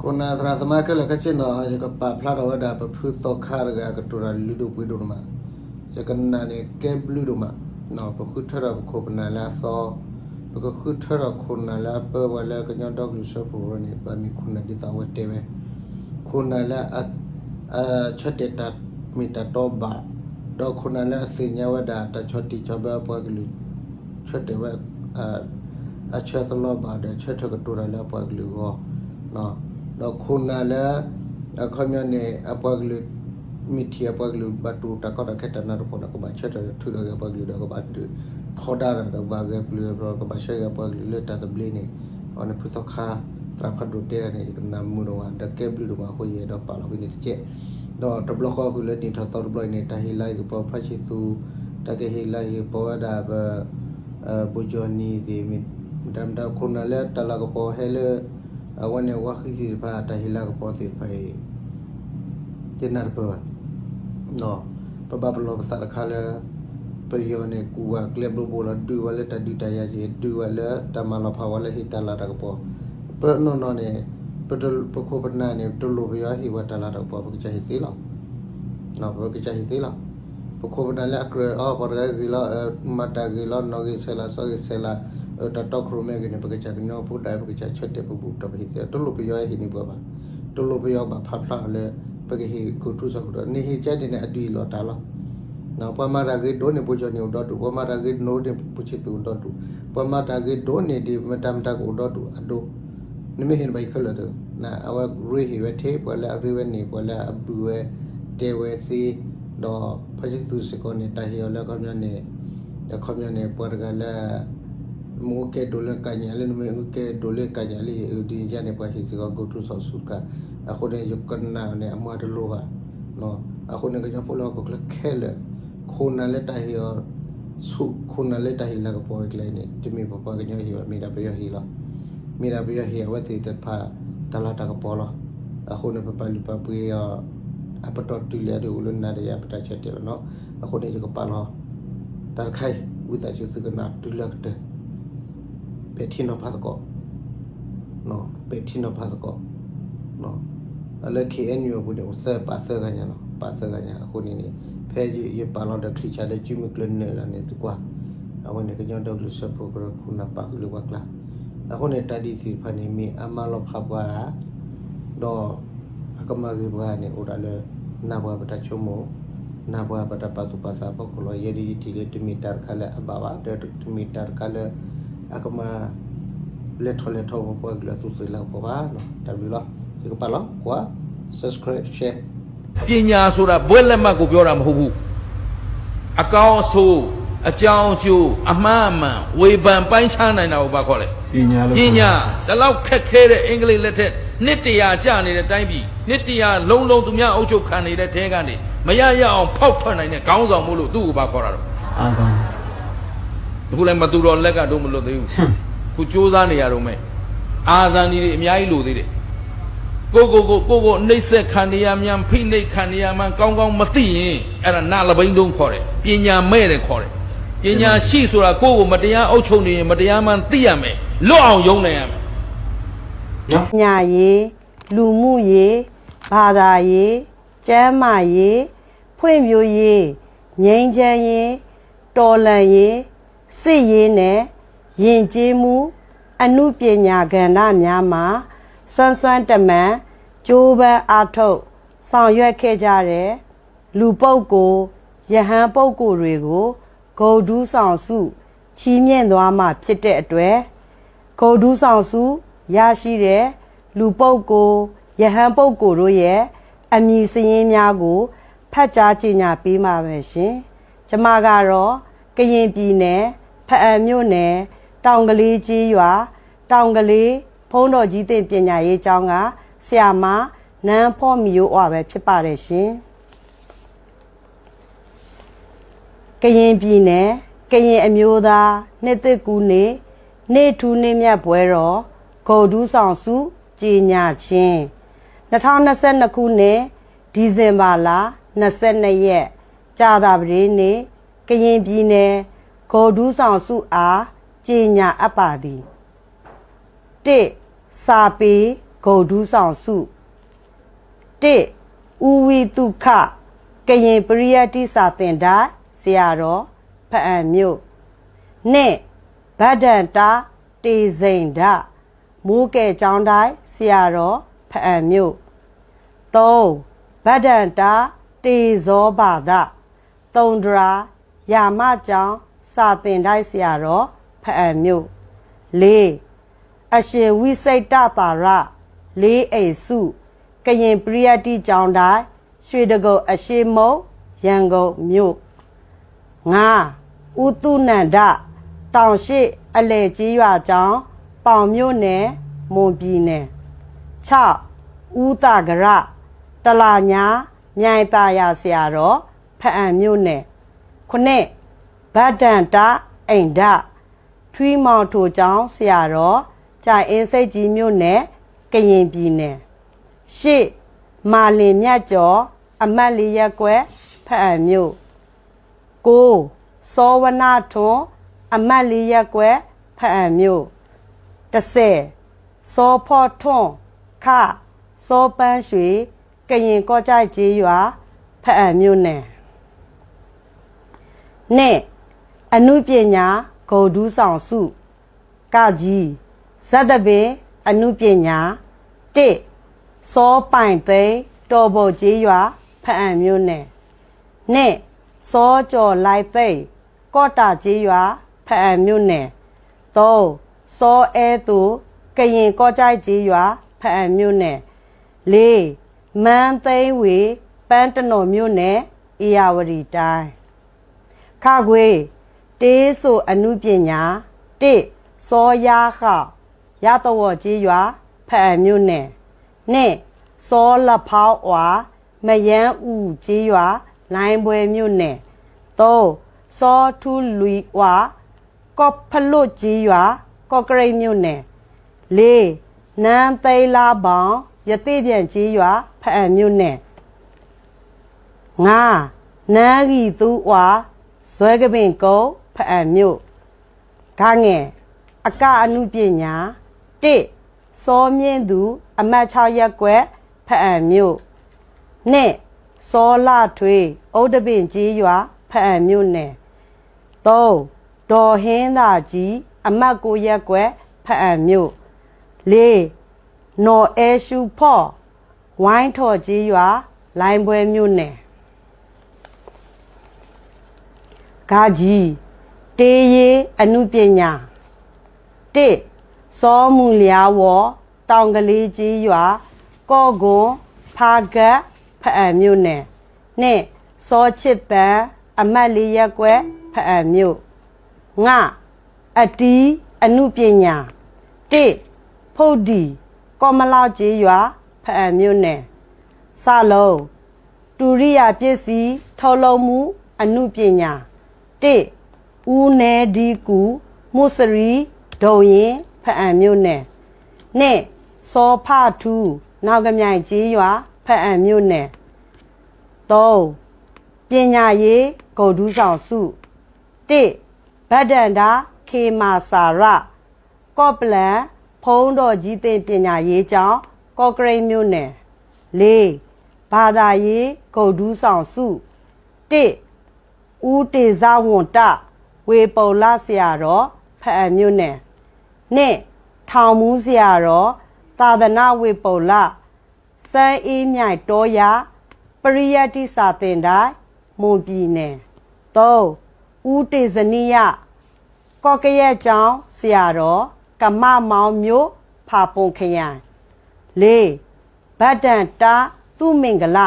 ခိၣ်နၢ်သရၣ်သမါခဲလၢာ်ခဲဆ့နီၤ, ယကပာ်ဖျါထီၣ်ဝဲဒၣ် ပဖုသီခါတဂၤကတိၤတၢ်လုၢ်ဒိၣ်ပှ့ၤဒိၣ်ဒိၣ်မး, ယကနၣ်န့ၣ်ကဲဘျုးဒိၣ်မး, ပဃုထၢထီၣ်ပခိၣ်ပနၢ်လၢအသီ, ပကဃုထၢထီၣ်ခိၣ်နၢ်လၢအပၢပှၤလၢကညီဒီကလုာ်စၢဖှိၣ်န့ၣ် ဘၣ်မ့ၢ်ခိၣ်နၢ်ဒ်သိးအဝဲတဲဝဲ, ခိၣ်နၢ်လၢ အဆၢတဲာ်တၢ်မ့ၢ်တၢ်တီဘၣ်, ဒီးခိၣ်နၢ်လၢအသ့ၣ်ညါဝဲဒၣ်တၢ်ဆီၣ်တံၢ်ဆီၣ်ဘၢအပှၤကလုာ်, ဆၢတဲာ်ဝဲ အဆၢသလီဘၣ်ဒီးဆၢထၢၣ်ကတိၤတၢ်လၢအပှၤကလုာ်အဂီၢ်, ဒီးခိၣ်နၢ်လၢ အခီပညီန့ၣ် အပှၤကလုာ် မ့ၢ်ထံၣ်အပှၤကလုာ်ဘၣ်တူၢ်တၢ်ကီတၢ်ခဲတၢ်နးတၢ်ဖှီၣ်န့ၣ် ကဘၣ်ဆၢထၢၣ်ထုးထီၣ်က့ၤအပှၤကလုာ်ဒီးကဘၣ်ဒုးထီဒါတၢ်ဒီး ကဘၣ်ဂဲၤပျုၤဒီးကဘၣ်ဆှၢက့ၤအပှၤကလုာ်လၢတၢ်သဘျ့န့ၣ်, အန့ၣ်ဖုသီခါ သရၣ်ဖးဒိၣ်တဲဒၣ်န့ၣ် ယကနၣ်မုာ်ဒိၣ်မး ဒီးကဲဘျုးဒိၣ်မးအဃိ ယအဲၣ်ဒိးပာ်လီၤဝဲန့ၣ်တကဲး, ဒီးတဘျီဃီဃုာ်လၢနံၣ်ထီၣ်သီတဘျီအံၤန့ၣ် တၢ်ဟ့ၣ်လၤကပီၤဖါဆံသူ, တၢ်ကဟ့ၣ်လၤကပီၤဝဲဒၣ်ပ ဘိၣ်ကၠီၣ်နံၤသ့ၣ်, မ့ၢ်တၢ်မတၤခိၣ်နၢ်လၢတၢ်လၤကပီၤဟဲလၢ အဝဲန့ၣ်အဝဲဃံသ့ၣ်တဖၣ် တၢ်ဟ့ၣ်လၤကပီၤသ့ၣ်တဖၣ်အံၤ တနၢ်တပၢၢ်ဘၣ်. ပဘၣ်ပလီၢ်ပသးတခါလၢ ပယီၤန့ၣ် ကူၣ်ဝဲကျဲဘျိဘိလီၤ ဒုးဝဲလၢတၢ်ဒုးတၢ်ယၤက့ၤ ဒုးဝဲလၢတၢ်မၤလီၤဖးဝဲလၢဟ့ၣ်တၢ်လၤတၢ်ကပီၤ, ပနီၢ်နီၢ်န့ၣ် ပခိၣ်ပနၢ်န့ၣ် တလိၣ်ပယီၤဟ့ၣ်ဝဲတၢ်လၤတၢ်ကပီၤ ပကစၢ်ဟ့ၣ်သ့လီၤ. ပကစၢ်ဟ့ၣ်သ့လီၤ. ပခိၣ်ပနၢ်လၢအကြၢးအီၤ ပှၤတဂၤဂ့ၤလီၤ မၤတၢ်ဂ့ၤလီၤ နီၢ်ဂ့ၤဆဲးလၤ စီၤဂ့ၤဆဲးလၤ တၢ်တီခိၣ်ရိၣ်မဲဂ့ၤန့ၣ် ပကစၢ်ကညီဖိဒၣ် ပကစၢ်ဆၢတဲာ်ပဘူးကတီၢ် ပဟ့ၣ်သ့လီၤ. တလိၣ်ပယီၤဟ့ၣ်န့ၢ်ပှၤဘၣ်. တလိၣ်ပယီၤဘၣ်ဖးဖျါအီၤလၢ ပကဟ့ၣ်ကိးထူစီၤကတီၢ် နဟ့ၣ်ကဲဒ်န့ၣ် အဒုးအံၤလီၤတၢ်လီၤ. ပှၤမၤတၢ်ဂ့ၤဒိၣ်န့ၣ် ဘိၣ်ကၠီၣ်နံၤအိၣ်ဒီဒူၣ်, ပှၤမၤတၢ်ဂ့ၤဒိၣ်န့ၣ် ဘိၣ်ဆံသူၣ်အိၣ်ဒီဒူၣ်, ပှၤမၤတၢ်ဂ့ၤဒိၣ်န့ၣ် ဒ်မတၤမတၤကအိၣ်ဒီဒူၣ်အဒိ, နမ့ၢ်ဟ့ၣ်န့ၢ်ဘၣ်အံၤခဲလၢာ်တဂၤ, အဝဲရ့ဟ့ၣ်ဝဲထဲ ပှၤလၢအရ့ဝဲန့ၣ် ပှၤလၢအဘုၣ်ဝဲ တဲဝဲသ့, ဒီးဖါဆံသူစ့ၢ်ကီးန့ၣ် တၢ်ဟ့ၣ်အီၤလၢအခီပညီန့ၣ်, အခီပညီန့ၣ် ပှၤတဂၤလၢ မ့ၢ်အိၣ်ကဲဒိၣ်လၢကညးလၢ နမ့ၢ်အိၣ်ကဲဒိၣ်လၢကညးလၢ ဒ်န့ၣ်ယါန့ၣ် ပှၤဟ့ၣ်စ့ၢ်ကီး ကိးထူစီၤဆူကါ, အဃိန့ၣ် ယကနၣ်န့ၣ် အမၤတလိၤဘၣ်. အဃိန့ၣ် ကညီဖိလၢဟီၣ်ခိၣ်ချၢခဲလၢာ် ခိၣ်နၢ်လၢတၢ်ဟ့ၣ်အီၤဆူၣ် ခိၣ်နၢ်လၢတၢ်ဟ့ၣ်လၤကပီၤအကျဲန့ၣ် တမ့ၢ်ပပှၤကညီဟ့ၣ်ဘၣ် မ့ၢ်ဒၣ်ပယီၤဟ့ၣ်လီၤ. မ့ၢ်ဒၣ်ပယီၤဟ့ၣ်အဝဲသ့ၣ်တဖၣ်တၢ်လၤတၢ်ကပီၤလီၤ. အဃိန့ၣ် ပပာ်လုၢ်ပာ်ပှ့ၤအီၤ အပတီၢ်တုၤလၢအဒိၣ်အိၣ်လၢနၤဒီးယၤ ပတၢ်ဆၢတဲာ်လီၤနီၤ. အဃိန့ၣ် ယကပာ်လီၤ တၢ်တခါအံၤ ဝံသးစူၤသုကနၣ်တုၤလၢကတၢၢ် ပဲာ်ထံနီၤဖးသကိး ပဲာ်ထံနီၤဖးသကိး, လၢ ခ့ၣ်အဲၣ်ယူၣ်အပူၤန့ၣ် အိၣ်သၢ ပာ်သၢဂၤညါလီၤ, ပာ်သၢဂၤညါ. အဃိန့ၣ်န့ၣ် ဖဲယပာ်လီၤဒီးချံၣ်ဆါဒီး ကုမုၢ်ကျၢၢ်နၢၤလၢန့ၣ် သုကွၢ်, အဝဲန့ၣ် ကညီဒီကလုာ်စၢဖှိၣ်ကရၢခိၣ်နၢ်ပာ်ဃုာ်လၢပှၤကျါ. အဃိန့ၣ် တၢ်ဒ်သ့ၣ်တဖၣ်န့ၣ် မ့ၢ်အမၤလီၤဖးပှၤ ဒီးအကမၤဂ့ၤပှၤန့ၣ် အိၣ်ဒၣ်လၢ နၢ်ပှၤပတၢ်ဆိကမိၣ်, နၢ်ပှၤပတၢ်ပာ်သူၣ်ပာ်သးအဖီခိၣ်လီၤ. ယဲဒၣ်ယထံၣ်လၢတမ့ၢ်တၢ်တခါလၢအဘၣ်ဘၣ်, ဒီးတမ့ၢ်တၢ်တခါလၢ အကမၤ လဲၤထီၣ်လဲၤထီပပှၤကလုာ်အသူၣ်စူၤလၤကပီၤဘၣ်. တၢ်ဘျုးလီၤ. ယကပာ်လီၤ ကွၢ် subscribe share ပညာဆိုတာ ဘွဲ့လက်မှတ်ကို ပြောတာမဟုတ်ဘူး။ အကောင်းအဆိုး အကြောင်းအကျိုး အမှားအမှန် ဝေဖန်ပိုင်းခြားနိုင်တာကို ဘာခေါ်လဲ။ ပညာလို့ ပညာ ဆိုတာ ဒီလောက်ခက်ခဲတဲ့ အင်္ဂလိပ်လက်ထက် နှစ်တရာကျနေတဲ့ တိုင်းပြည် နှစ်တရာလုံးလုံး သူများအုပ်ချုပ်ခံနေတဲ့ထဲကနေ မရရအောင် ဖောက်ထွက်နိုင်တဲ့ ခေါင်းဆောင်မို့လို့ သူ့ကို ဘာခေါ်တာတော့။ အာဇာနည်။ အခုလည်း မသူတော်လက်က ဒို့မလွတ်သေးဘူး။ ဟွန်း။ အခု ကြိုးစားနေရတုန်းပဲ။ အာဇာနည်တွေ အများကြီးလိုသေးတယ်။ ကိုယ့်ကိုယ်ကို ကိုယ့်ကိုယ်နှိပ်စက်ခံနေရမှန်း ဖိနှိပ်ခံနေရမှန်း ကောင်းကောင်းမသိရင် အဲ့ဒါ နလပိန်းတုံးခေါ်တယ်။ ပညာမဲ့တယ်ခေါ်တယ်။ ပညာရှိဆိုတာ ကိုယ့်ကို မတရားအုပ်ချုပ်နေရင် မတရားမှန်းသိရမယ်။ လွတ်အောင်ရုန်းနိုင်ရမယ်။ နော်။ ပညာရေး၊ လူမှုရေး၊ ဘာသာရေး၊ ကျန်းမာရေး၊ ဖွံ့ဖြိုးရေး၊ ငြိမ်းချမ်းရေး၊ တော်လှန်ရေး၊ စစ်ရေးနဲ့ ယဉ်ကျေးမှု အနုပညာကဏ္ဍများမှာ စွမ်းစွမ်းတမံ ကြိုးပမ်းအားထုတ် ဆောင်ရွက်ခဲ့ကြတဲ့ လူပုဂ္ဂိုလ် ရဟန်းပုဂ္ဂိုလ်တွေကို ဂုဏ်ထူးဆောင်ဆု ချီးမြှင့်သွားမှာဖြစ်တဲ့အတွက် ဂုဏ်ထူးဆောင်ဆုရရှိတဲ့ လူပုဂ္ဂိုလ် ရဟန်းပုဂ္ဂိုလ်တို့ရဲ့ အမည်စာရင်းများကို ဖတ်ကြားကြေညာပေးပါမယ်ရှင်။ ကျွန်မကတော့ ကရင်ပြည်နယ် ဘားအံမြို့နယ် တောင်ကလေးကျေးရွာ တောင်ကလေးဘုန်းတော်ကြီးသင်ပညာရေးကျောင်းက ဆရာမ နန်းဖော်မီယိုးအွာ်ပဲဖြစ်ပါတယ်ရှင်။ ကရင်ပြည်နယ် ကရင်အမျိုးသားနှစ်သစ်ကူးနေ့ နေ့ထူးနေ့မြတ်ပွဲတော် ဂုဏ်ထူးဆောင်ဆု ကြေညာခြင်း။ နှစ်ထောင်နှစ်ဆယ့်နှစ်ခုနှစ် ဒီဇင်ဘာလ နှစ်ဆယ့်နှစ်ရက် ကြာသပတေးနေ့ ကရင်ပြည်နယ် ဂုဏ်ထူးဆောင်ဆုအား ကြေညာအပ်ပါသည်။ တစ်၊ စာပေ၊ ဂုဏ်ထူးဆောင်ဆု တစ် ဦးဝိသုခ ကရင်ပရိယတ်တိစာသင်တန်း ဆရာတော် ဖအံမြို့ နှစ် ဘဒ္ဒန္တ တေဇိန္ဒ မိုးကဲကျောင်းတိုင်း ဆရာတော် ဖအံမြို့ သုံး ဘဒ္ဒန္တ တေဇောဘာသာ သုန္ဒြာ ရာမကျောင်း စာသင်တိုက်ဆရာတော် ဖအံမြို့ လေး အရှင်ဝိစိတ်တသာရ လေးအိမ်စု ကရင်ပရိယတ်တိကျောင်းတိုင်း ရွှေဒဂုံအရှေ့မုံ ရန်ကုန်မြို့ ငါး ဦးသုနန္ဒ တောင်ရှေ့အလယ်ကျေးရွာကျောင်း ပေါင်မြို့နယ် မွန်ပြည်နယ် ခြောက် ဦးသာကရ တလညါ မြိုင်သာယာဆရာတော် ဖအံမြို့နယ် ခုနစ် ဘဒ္ဒန္တအိန္ဒ ထွံမောင်ထိုကျောင်းဆရာတော် ကြာအင်းဆိပ်ကြီးမြို့နယ် ကရင်ပြည်နယ် ရှစ် မာလင်မြတ်ကျော် အမှတ်လေးရပ်ကွက် ဖအံမြို့ ကိုး စောဝနထွန်း အမှတ်လေးရပ်ကွက် ဖအံမြို့ တစ်ဆယ် စောဖော့ထွန်း ခ စောပန်းရွှေ ကရင်ကော့ကျိုက်ကျေးရွာ ဖအံမြို့နယ် နှစ် အနုပညာဂုဏ်ထူးဆောင်ဆု ကကြီး ဇတ်သပင်အနုပညာ တစ် စောပိုင်သိန်း တောင်ပုံကျေးရွာ ဖအံမြို့နယ် နှစ် စောကျော်လိုက်သိန်း ကော့တၢ်ကျေးရွာ ဖအံမြို့နယ် သုံး စောအဲသိ ကရင်ကော့ကျိုက်ကျေးရွာ ဖအံမြို့နယ် လေး မန်းသိန်းဝေ ပန်းတနော်မြို့နယ် ဧရာဝတီတိုင်း ခခွေ တေးဆိုအနုပညာ တစ် စောယါဃောင် ရသဝီကျေးရွာ ဖအံမြို့နယ် နှစ် စောလဖောင်းဝါ မယန်းအူကျေးရွာ လိုင်းပွဲမြို့နယ် သုံး စောထူလွီဝါ ကော့ဖလူတ်ကျေးရွာ ကော့ကရိတ်မြို့နယ် လေး နန်းသိန်းလါဘောင် ရသေ့ပျံကျေးရွာ ဖအံမြို့နယ် ငါး နန်းဂီသူဝါ ဇွဲကပင်ကုန်း ဖအံမြို့ ကငယ် အကအနုပညာ တစ် စောမြင့်သူ အမှတ်ခြောက်ရပ်ကွက် ဖအံမြို့ နှစ် စောလှထွေး အိုးတပင်ကျေးရွာ ဖအံမြို့နယ် သုံး ဒေါ်ဟင်းသာကြည် အမှတ်ကိုးရပ်ကွက် ဖအံမြို့ လေး နော်အဲရှူဖော့ ဝိုင်းထော်ကျေးရွာ လိုင်းပွဲမြို့နယ် ကကြီး တေးရေးအနုပညာ တစ် စောမူလျာဝေါ် တောင်ကလေးကျေးရွာ ကော့ကုန်း ဖားကန့် ဖအံမြို့နယ် နှစ် စောချစ်သန်း အမှတ်လေးရပ်ကွက် ဖအံမြို့ ငါ အတီးအနုပညာ တစ် ဖုတ်ဒံ ကော့မလောက်ကျေးရွာ ဖအံမြို့နယ် စလုံး တုရိယာပစ္စည်းထုတ်လုပ်မှုအနုပညာ တစ် ဦးနဲဒံကူ မူစရီ ဒိုရင် ဖအံမြို့နယ် နှစ် စောဖထူ နောင်ကမြိုင်ကျေးရွာ ဖအံမြို့နယ် သုံး ပညာရေးဂုဏ်ထူးဆောင်ဆု တစ် ဘဒ္ဒန္တ ခေမၢစာရ ကော့ပလန် ဘုန်းတော်ကြီးသင်ပညာရေးကျောင်း ကော့ကရိတ်မြို့နယ် လေး ဘာသာရေးဂုဏ်ထူးဆောင်ဆု တစ် ဦးတေဇဝံတ ဝေပုလ္လဆရာတော် ဖအံမြို့နယ် နှစ် ထောင်မူဆရာတော် သာသနာ့ဝေပုလ္လ စမ်းအေးမြိုင်တောရ ပရိယတ်တိစာသင်တိုင်း မွန်ပြည်နယ် သုံး ဦးတေဇနိယ ကော့ကယဲၢ်ကျောင်းဆရာတော် ကမမောင်းမြို့ ဖာပွန်ခရိုင် လေး ဘဒ္ဒန္တသုမင်္ဂလ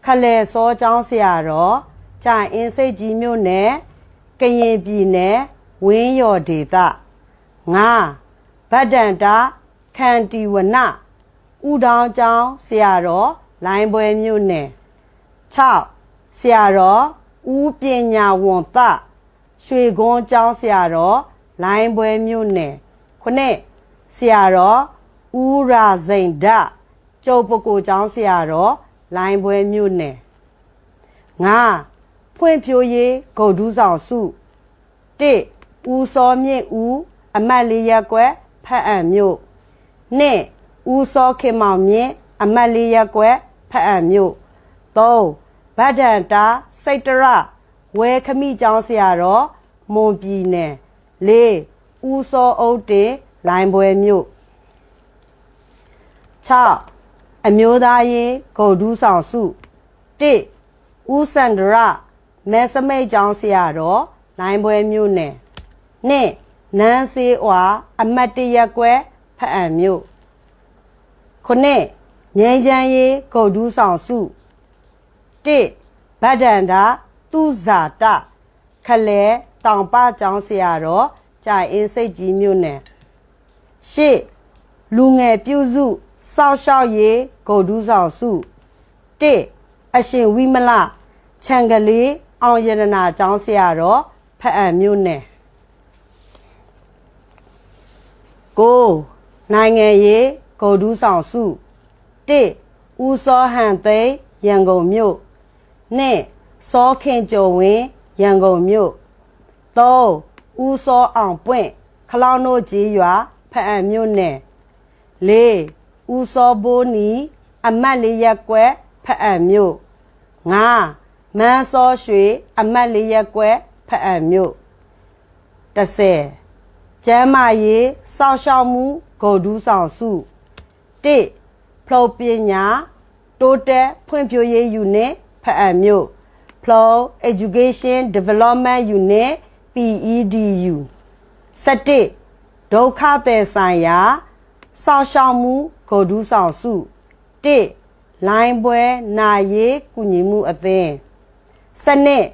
ခလဲၣ်စောကျောင်းဆရာတော် ကြာအင်းဆိပ်ကြီးမြို့နယ် ကရင်ပြည်နယ် ဝင်းရော်ဒေသ ငါး ဘဒ္ဒန္တ ခန္တီဝန ဦးဒေါင်းကျောင်းဆရာတော် လိုင်းပွဲမြို့နယ် ခြောက် ဆရာတော် ဦးပညာဝံသ ရွှေကုန်းကျောင်းဆရာတော် လိုင်းပွဲမြို့နယ် ခုနစ် ဆရာတော် ဦးရာဇိန်ဒ ကျုံပကိကျောင်းဆရာတော် လိုင်းပွဲမြို့နယ် ငါး ဖွံ့ဖြိုးရေးဂုဏ်ထူးဆောင်ဆု တစ် ဦးစောမြင့်ဦး အမှတ်လေးရပ်ကွက် ဖားအံမြို့ နှစ် ဦးစောခင်မောင်မြင့် အမှတ်လေးရပ်ကွက် ဖားအံမြို့၊ သုံး ဘဒ္ဒန္တစိတ်ရ ဝဲခမီကျောင်းဆရာတော် မွန်ပြည်နယ်၊ လေး ဦးစောအုန်းတင် လှိုင်ဘွဲမြို့။ ခြောက် အမျိုးသားရေးဂုဏ်ထူးဆောင်ဆု တစ် ဦးစန္ဒရ မဲစမိတ်ကျောင်းဆရာတော် လှိုင်ဘွဲမြို့နယ်၊ နှစ် နန်းစေးဝါ အမှတ်တစ်ရပ်ကွက် ဖားအံမြို့၊ ခုနစ် ငြိမ်းချမ်းရေးဂုဏ်ထူးဆောင်ဆု တစ် ဘဒ္ဒန္တသုဇာတ ခလဲတောင်ပကျောင်းဆရာတော် ကြာအင်းဆိပ်ကြီးမြို့နယ်၊ ရှစ် လူငယ်ပြုစုစောင့်ရှောက်ရေးဂုဏ်ထူးဆောင်ဆု တစ် အရှင်ဝိမလ ချန်ကလေး အောင်ရတနာကျောင်းဆရာတော် ဖားအံမြို့နယ်၊ ကိုး နိုင်ငံရေးဂုဏ်ထူးဆောင်ဆု တစ် ဦးစောဟန်သိန်း ရန်ကုန်မြို့၊ နှစ် စောခင်ကျော်ဝင်း ရန်ကုန်မြို့၊ သုံး ဦးစောအောင်ပွင့် ခလောက်နိကျေးရွာ ဖားအံမြို့နယ်၊ လေး ဦးစောဘိုနီ အမှတ်လေးရပ်ကွက် ဖားအံမြို့၊ ငါး မန်းစောရွှေ အမှတ်လေးရပ်ကွက် ဖားအံမြို့၊ တစ်ဆယ် ကျန်းမာရေးစောင့်ရှောက်မှုဂုဏ်ထူးဆောင်ဆု တစ် ဖျိုပညာတိုးတက်ဖွံ့ဖြိုးရေးယူနစ် ဖားအံမြို့၊ ဖျို Education Development Unit PEDU၊ ဆယ့်တစ် ဒုက္ခသည်ဆိုင်ရာစောင့်ရှောက်မှုဂုဏ်ထူးဆောင်ဆု တစ် လှိုင်ဘွဲနာရေးကူညီမှုအသင်း၊ ဆယ့်နှစ်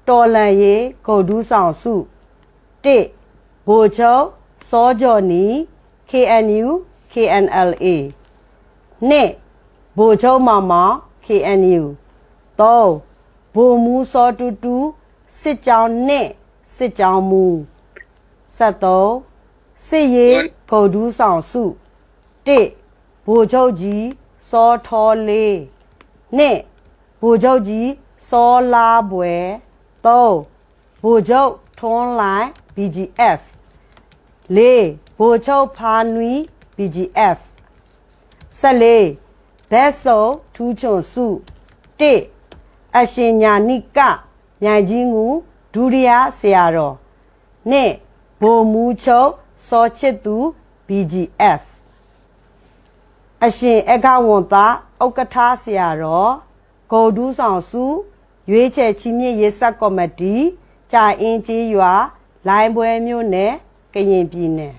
တော်လှန်ရေးဂုဏ်ထူးဆောင်ဆု တစ် ဗိုလ်ချုပ်စောဂျော်နီ KNU KNLA၊ နှစ် ဗိုလ်ချုပ်မောင်မောင် KNU၊ သုံး ဗိုလ်မှူးစောတူတူ စစ်ကြောင်းနှစ် စစ်ကြောင်းမှူး၊ ဆယ့်သုံး စစ်ရေးဂုဏ်ထူးဆောင်ဆု တစ် ဗိုလ်ချုပ်ကြီးစောထောလေး၊ နှစ် ဗိုလ်ချုပ်ကြီးစောလားဘွဲ၊ သုံး ဗိုလ်ချုပ်ထွန်းလှိုင် BGF၊ လေး ဗိုလ်ချုပ်ဖါနွံ BGF၊ ဆယ့်လေး ဘက်စုံထူးချွန်ဆု တစ် အရှင်ညာဏိက မြိုင်ကြီးငူ ဒုတိယဆရာတော်၊ နှစ် ဗိုလ်မှူးချုပ်စောချစ်သူ BGF၊ အရှင်အဲကဝန်သား ဥက္ကဋ္ဌဆရာတော်၊ ဂုဏ်ထူးဆောင်ဆု ရွေးချယ်ချီးမြှင့်ရေးဆပ်ကော်မတီ ကြာအင်းကျေးရွာ လှိုင်ဘွဲမြို့နယ် ကရင်ပြည်နယ်